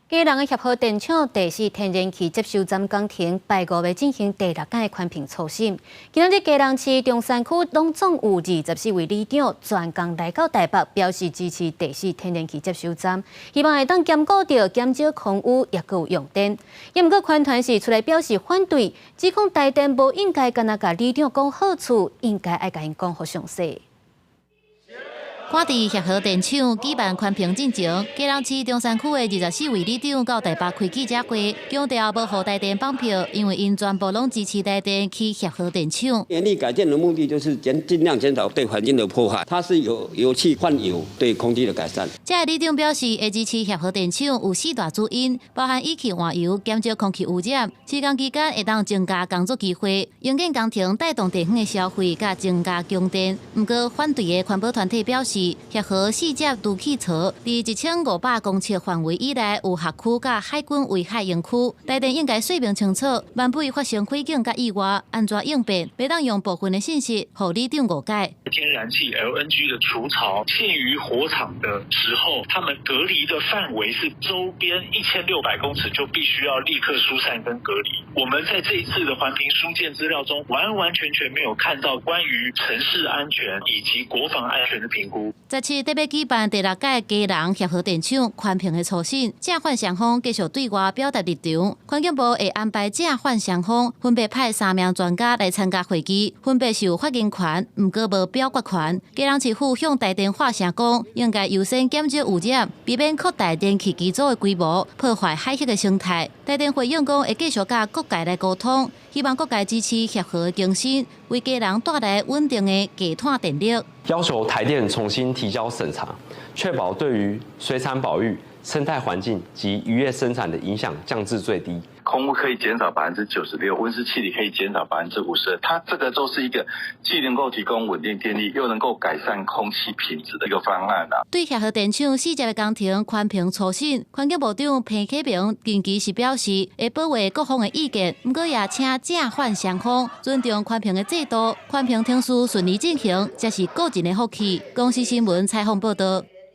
基隆的協和電廠第四天然氣接收站工程拜五欲進行第六屆環評初審。今仔日基隆市中山區攏總有24位里長專工來到台北，表示支持第四天然氣接收站，希望會當兼顧著減少空污，抑閣有用電。毋過環團是出來表示反對，指控台電無應該干焦共里長講好處，應該愛共𪜶講予詳細。趕佇協和電廠舉辦環評進前，基隆市中山區的24位里長到台北開記者會，強調無予台電綁票，因為𪜶全部攏支持台電起協和電廠。電力改建的目的就是盡量減少對環境的破壞，它是有油氣換油對空氣的改善。這个里長表示，會支持協和電廠有四大主因，包含以氣換油、減少空氣污染、施工期間會當增加工作機會、營建工程帶動地方的消費，佮增加供電。毋過反對的環保團體表示，協和四接毒氣槽，佇1500公尺範圍以內有學區佮海軍圍海營區，台電應該說明清楚，萬不發生火警佮意外，按怎應變，袂當用部分的信息予里長誤解。天然氣 LNG 的儲槽陷於火場的時候，他們隔離的範圍是周邊1600公尺，就必須要立刻疏散跟隔離。我們在這一次的環評書件資料中，完完全全沒有看到關於城市安全以及國防安全的評估。17特欲舉辦第六屆基隆協和電廠環評的初審，正反雙方繼續對外表達立場。環境部會安排正反雙方分別派三名專家來參加會議，分別是有發言權，毋過無表決權。基隆市府向台電發聲講，應該優先減少污染，避免擴大燃氣機組的規模，破壞海域的生態。台電回應講，會繼續佮各界來溝通，希望各界支持協和更新，為基隆帶來穩定的低碳電力。要求台電重新提交審查，確保對於水產保育、生態環境及漁業生產的影響降至最低。空污可以減少96%，溫室氣體可以減少52%，它這個都是一個既能夠提供穩定電力，又能夠改善空氣品質的一個方案啦。對協和電廠四接的工程環評初審，環境部長彭啟明近期是表示會保留各方的意見，毋過也請正反雙方尊重環評的制度，環評程序順利進行，才是個人的福氣。公視新聞採訪報道。